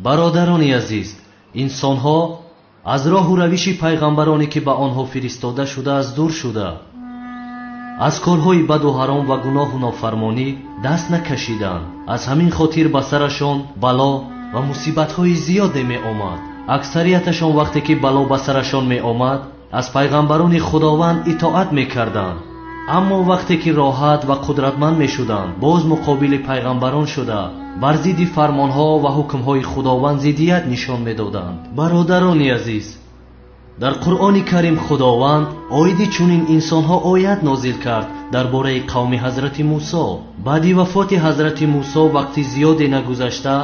Бародарони азиз, инсонҳо аз роҳу равиши пайғамбароне, ки ба онҳо фиристода шудааст, дур шуда, аз корҳои баду ҳаром ва гуноҳу нофармонӣ даст накашиданд. Аз ҳамин хотир ба сарашон бало ва мусибатҳои зиёде меомад. Аксарияташон вақте ки бало ба сарашон меомад, аз пайғамбарони Худованд итоат мекарданд. Аммо вақте ки роҳат ва қудратманд мешуданд, боз муқобили пайғамбарон шуда, бар зидди фармонҳо ва ҳукмҳои Худованд зиддият нишон медоданд. Бародарони азиз, дар Қуръони Карим Худованд оиди чунин инсонҳо оят нозил кард дар бораи қавми ҳазрати Мусо. Баъди вафоти ҳазрати Мусо вақти зиёде нагузашта,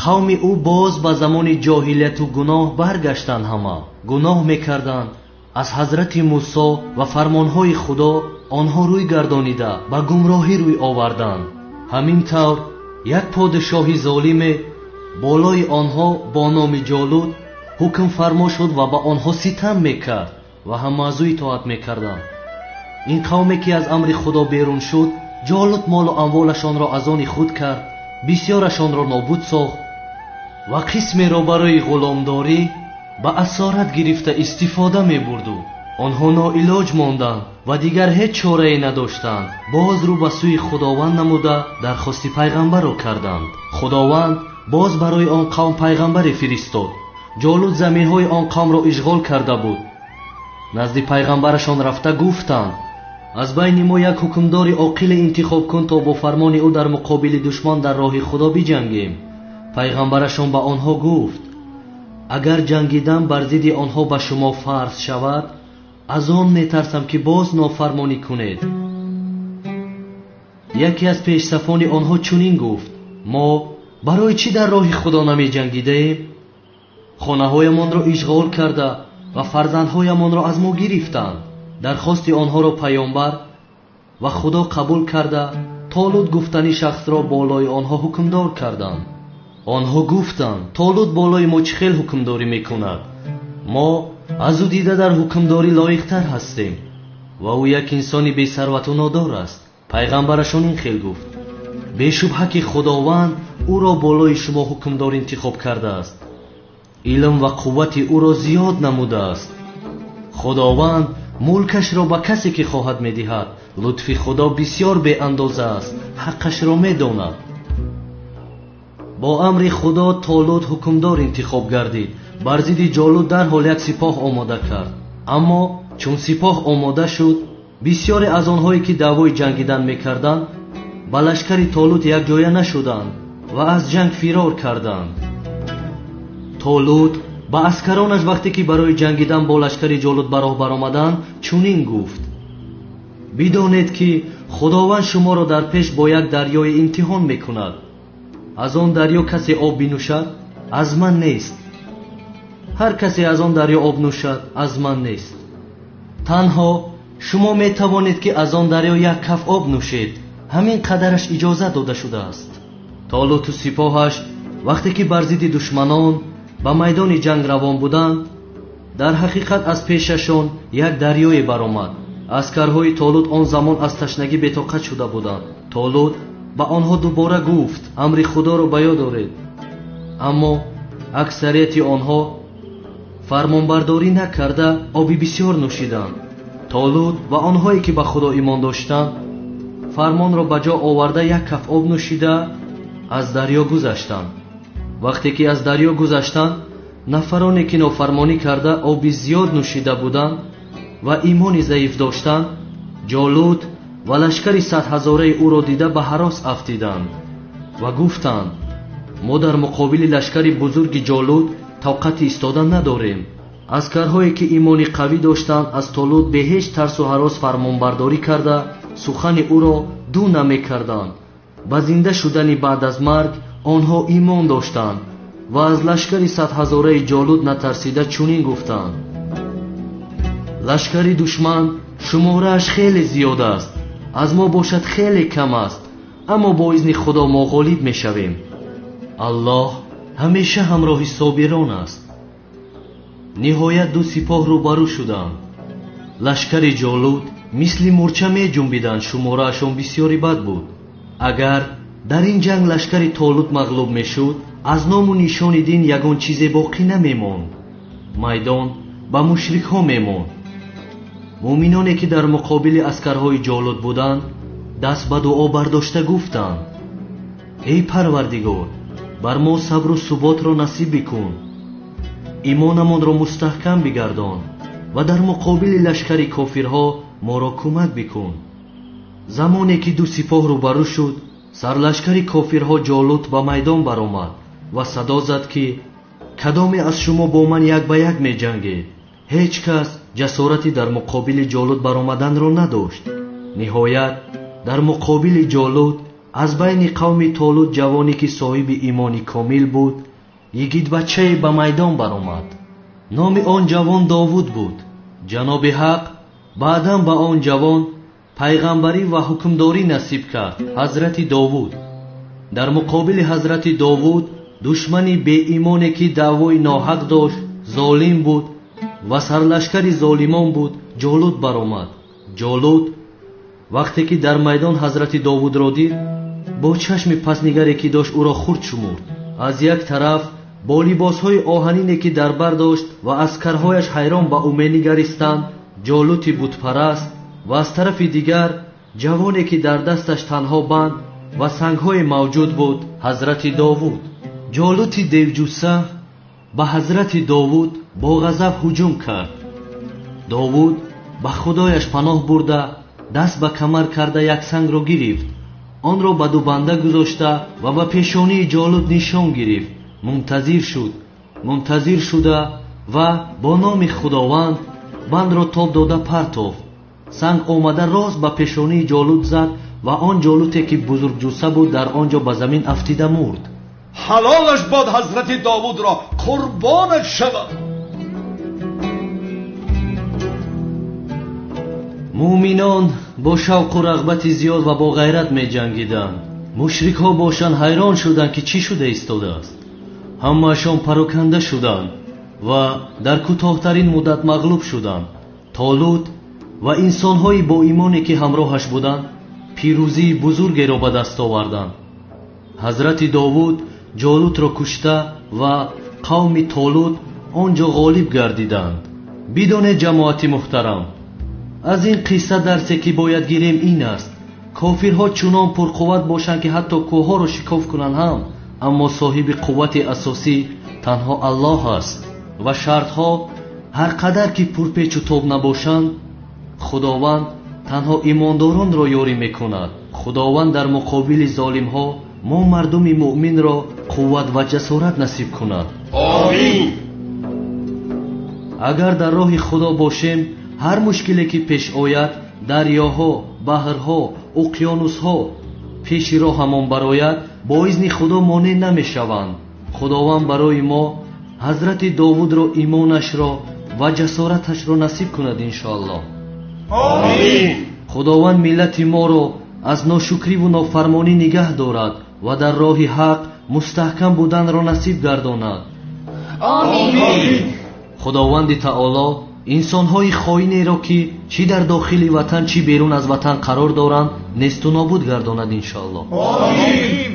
қавми ӯ боз ба замони ҷоҳилияту гуноҳ баргаштанд. Ҳама гуноҳ мекарданд. Аз ҳазрати Мусо ва фармонҳои Худо онҳо рӯй гардонида, ба гумроҳӣ рӯй оварданд. Ҳамин тавр як подшоҳи золиме болои онҳо бо номи Ҷолут ҳукмфармо шуд ва ба онҳо ситам мекард ва ҳама аз ӯ итоат мекарданд. Ин қавме ки аз амри Худо берун шуд, Ҷолут молу амволашонро аз они худ кард, бисёрашонро нобуд сохт ва қисмеро барои ғуломдорӣ ба асорат гирифта истифода мебурду. Онҳо ноилоҷ монданд ва дигар ҳеҷ чорае надоштанд. Боз рӯ ба сӯи Худованд намуда, дархости пайғамбарро карданд. Худованд боз барои он қавм пайғамбаре фиристод. Ҷолут заминҳои он қавмро ишғол карда буд. Назди пайғамбарашон рафта гуфтанд: аз байни мо як ҳукмдори оқиле интихоб кун, то бо фармони ӯ дар муқобили душман дар роҳи Худо биҷангем. Пайғамбарашон ба онҳо гуфт: агар ҷангидан бар зидди онҳо ба шумо фарз шавад, аз он метарсам, ки боз нофармонӣ кунед. Яке аз пешсафони онҳо чунин гуфт: мо барои чӣ дар роҳи Худо намеҷангидаем? Хонаҳоямонро ишғол карда ва фарзандҳоямонро аз мо гирифтанд. Дархости онҳоро паёмбар ва Худо қабул карда, Толут гуфтани шахсро болои онҳо ҳукмдор карданд. Онҳо гуфтанд: Толут болои мо чӣ хел ҳукмдорӣ мекунад? Мо аз ӯ дида дар ҳукмдорӣ лоиқтар ҳастем ва ӯ як инсони бесарвату нодор аст. Пайғамбарашон ин хел гуфт: бешубҳа ки Худованд ӯро болои шумо ҳукмдор интихоб кардааст, илм ва қуввати ӯро зиёд намудааст. Худованд мулкашро ба касе ки хоҳад медиҳад. Лутфи Худо бисёр беандоза аст, ҳаққашро медонад. Бо амри Худо Толут ҳукмдор интихоб гардид. Бар зидди Ҷолут дарҳол як сипоҳ омода кард. Аммо чун сипоҳ омода шуд, бисёре аз онҳое ки даъвои ҷангидан мекарданд, ба лашкари Толут якҷоя нашуданд ва аз ҷанг фирор карданд. Толут ба аскаронаш вақте ки барои ҷангидан бо лашкари Ҷолут ба роҳ баромаданд, чунин гуфт: бидонед, ки Худованд шуморо дар пеш бо як дарёи имтиҳон мекунад. Аз он дарё касе об бинӯшад, аз ман нест. Ҳар касе аз он дарё об нӯшад, аз ман нест. Танҳо шумо метавонед, ки аз он дарё як каф об нӯшед. Ҳамин қадараш иҷозат дода шудааст. Толуту сипоҳаш вақте ки бар зидди душманон ба майдони ҷанг равон буданд, дар ҳақиқат аз пешашон як дарёе баромад. Аскарҳои Толут он замон аз ташнагӣ бетоқат шуда буданд. Толут ба онҳо дубора гуфт: амри Худоро ба ёд оред. Аммо аксарияти онҳо фармонбардорӣ накарда, оби бисёр нӯшиданд. Толут ва онҳое ки ба Худо имон доштанд, фармонро ба ҷо оварда, як каф об нӯшида, аз дарё гузаштанд. Вақте ки аз дарё гузаштанд, нафароне ки нофармонӣ карда, оби зиёд нӯшида буданд ва имони заиф доштанд, Ҷолут ва лашкари садҳазораи ӯро дида, ба ҳарос афтиданд ва гуфтанд: мо дар муқобили лашкари бузурги Ҷолут тоқати истодан надорем. Аскарҳое ки имони қавӣ доштанд, аз Толут бе ҳеҷ тарсу ҳарос фармонбардорӣ карда, сухани ӯро ду намекарданд. Ба зинда шудани баъд аз марг онҳо имон доштанд ва аз лашкари садҳазораи Ҷолут натарсида, чунин гуфтанд: лашкари душман шуморааш хеле зиёд аст, аз мо бошад хеле кам аст, аммо бо изни Худо мо ғолиб мешавем. Аллоҳ ҳамеша ҳамроҳи собирон аст. Ниҳоят ду сипоҳ рӯбарӯ шуданд. Лашкари Ҷолут мисли мӯрча меҷунбиданд, шумораашон бисёри бад буд. Агар дар ин ҷанг лашкари Толут мағлуб мешуд, аз ному нишони дин ягон чизе боқӣ намемонд. Майдон ба мушрикҳо мемонд. Муъминоне ки дар муқобили аскарҳои Ҷолут буданд, даст ба дуо бардошта гуфтанд: эй Парвардигор, бар мо сабру суботро насиб бикун, имонамонро мустаҳкам бигардон ва дар муқобили лашкари кофирҳо моро кӯмак бикун. Замоне ки ду сипоҳ рӯбарӯ шуд, сарлашкари кофирҳо Ҷолут ба майдон баромад ва садо зад ки кадоме аз шумо бо ман як ба як меҷангед? Ҳеҷ кас ҷасорати дар муқобили Ҷолут баромаданро надошт. Ниҳоят дар муқобили Ҷолут аз байни қавми Толут ҷавоне ки соҳиби имони комил буд, йигитбачае ба майдон баромад. Номи он ҷавон Довуд буд. Ҷаноби Ҳақ баъдан ба он ҷавон пайғамбарӣ ва ҳукмдорӣ насиб кард. Ҳазрати Довуд. Дар муқобили ҳазрати Довуд душмани беимоне ки даъвои ноҳақ дошт, золим буд ва сарлашкари золимон буд, Ҷолут баромад. Ҷолут вақте ки дар майдон ҳазрати Довудро дид, бо чашми паснигаре ки дошт ӯро хурд шумурд. Аз як тараф бо либосҳои оҳанине ки дар бар дошт ва аскарҳояш ҳайрон ба ӯ менигаристанд, Ҷолути бутпараст, ва аз тарафи дигар ҷавоне ки дар дасташ танҳо банд ва сангҳое мавҷуд буд, ҳазрати Довуд. Ҷолути девҷусса ба ҳазрати Довуд бо ғазаб ҳуҷум кард. Довуд ба худояш паноҳ бурда, даст ба камар карда як сангро гирифт, онро ба ду банда гузошта ва ба пешонии Ҷолут нишон гирифт. Мунтазир шуд, мунтазир шуда ва бо номи Худованд бандро тоб дода партофт. Санг омада рост ба пешонии Ҷолут зад ва он Ҷолуте ки бузургҷусса буд дар он ҷо ба замин афтида мурд. Ҳалолаш бод ҳазрати Довудро, қурбонаш шавад. Муъминон бо шавқу рағбати зиёд ва бо ғайрат меҷангиданд. Мушрикҳо бошанд ҳайрон шуданд ки чӣ шуда истодааст. Ҳамаашон пароканда шуданд ва дар кӯтоҳтарин муддат мағлуб шуданд. Толут ва инсонҳои боимоне ки ҳамроҳаш буданд пирӯзии бузургеро ба даст оварданд. Ҳазрати Довуд Ҷолутро кушта ва қавми Толут он ҷо ғолиб гардиданд. Бидонед ҷамоати муҳтарам, аз ин қисса дарсе ки бояд гирем ин аст: кофирҳо чунон пурқувват бошанд ки ҳатто кӯҳҳоро шикоф кунанд ҳам, аммо соҳиби қуввати асосӣ танҳо Аллоҳ аст ва шартҳо ҳар қадар ки пурпечу тоб набошанд, Худованд танҳо имондоронро ёрӣ мекунад. Худованд дар муқобили золимҳо мо мардуми муъминро қувват ва ҷасорат насиб кунад. Омин. Агар дар роҳи Худо бошем, ҳар мушкиле ки пеш ояд, дарёҳо, баҳрҳо, уқёнусҳо пеши роҳамон барояд, бо изни Худо монеъ намешаванд. Худованд барои мо ҳазрати Довудро имонашро ва ҷасораташро насиб кунад иншоаллоҳ. Омин. Худованд миллати моро аз ношукриву нофармонӣ нигаҳ дорад ва дар роҳи ҳақ мустаҳкам буданро насиб гардонад. Омин. Худованди таоло инсонҳои хоинеро ки чӣ дар дохили ватан, чӣ берун аз ватан қарор доранд, несту нобуд гардонад иншоаллоҳ. Омин.